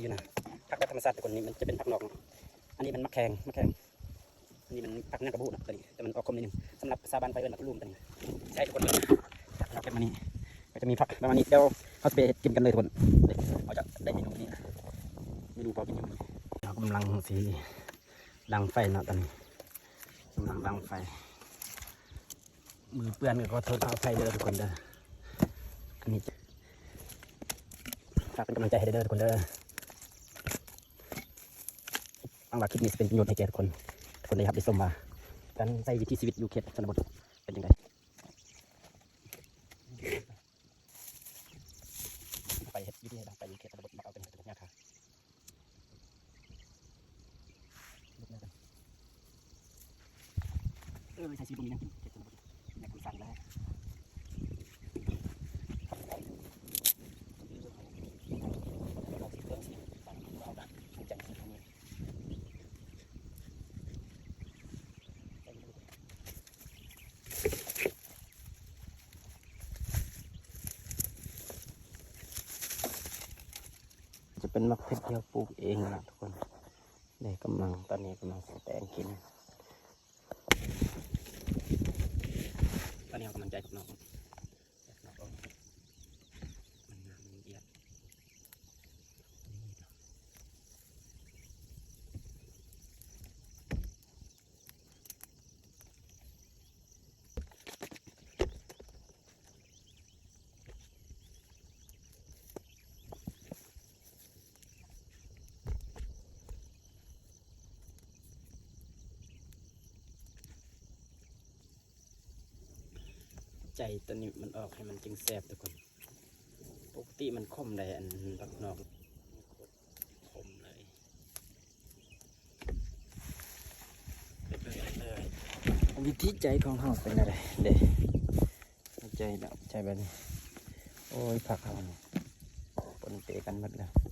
ຢູ່ນະ ຜັກແບບທຳມະຊາດທຸກຄົນ ນີ້ມັນຈະເປັນຜັກນອກເນາະ. ອັນນີ້ມັນໝາກແຄງ ໝາກແຄງ ອັນນີ້ມັນຜັກຫຍັງກະບໍ່ຮູ້ເນາະ ຕົວນີ້ ແຕ່ມັນອອກຂົມໜ້ອຍໜຶ່ງ. ສຳລັບພາສາບ້ານຂ້ອຍເອີ້ນໝາກກະລູມຕົວນີ້ ໃຊ້ທຸກຄົນເບິ່ງ. ຜັກແບບນີ້ ກໍຈະມີຜັກປະມານນີ້ ດຽວເຮົາຊິໄປເຮັດກິນກັນເລີຍທຸກຄົນ. ເຮົາຈະໄດ້ເມນູນີ້ ເມນູພໍກິນຢູ່. ເຮົາກຳລັງຊິດັງໄຟເນາະຕອນນີ້ ກຳລັງດັງໄຟ. ມືເປື້ອນກໍຂໍໂທດຂໍອະໄພເດີທຸກຄົນເດີ. ອັນນີ້ ຝາກເປັນກຳລັງໃຈໃຫ້ເດີທຸກຄົນເດີ. ຫວັງວ່າຄລິບນີ້ຊິເປັນປະໂຫຍດໃຫ້ແກ່ທຸກຄົນ ທຸກຄົນໄດ້ຮັບໄດ້ຊົມວ່າ ການໃຊ້ວິຖີຊີວິດຢູ່ເຂດຊົນນະບົດເປັນຈັ່ງໃດ. ໄປເຮັດ ວິທີເຮັດໄປຢູ່ເຂດຊົນນະບົດ ມັກເອົາແຕ່ເງິນ ຫຍ້າຄາ. ເອີ ໃຊ້ຊີວິດບໍ່ມີຫຍັງກິນ ເຂດຊົນນະບົດ ກິນຫຍັງກິນສັນແລ້ວ. ຈະເປັນໝາກເຜັດທີ່ເຮົາປູກເອງນະທຸກຄົນ. ໄດ້ກຳລັງ ຕອນນີ້ກຳລັງຊິແຕງກິນ. ຕອນນີ້ເຮົາກຳລັງໃຈຜັກນອກ ຜັກນອກອອກ ມັນງາມ ມັນອຽດ. ໃຈຕົວນີ້ມັນອອກໃຫ້ມັນຈຶ່ງແຊບທຸກຄົນ. ປົກກະຕິມັນຂົມໃດ໋ ອັນຜັກນອກ ຂົມເລີຍ. ວິທີໃຈຂອງເຮົາເປັນແນວໃດເດ້? ໃຈແລ້ວ ໃຈແບບນີ້. ໂອ້ຍ ຜັກເຮົານີ້ປົນເປກັນໝົດແລ້ວ.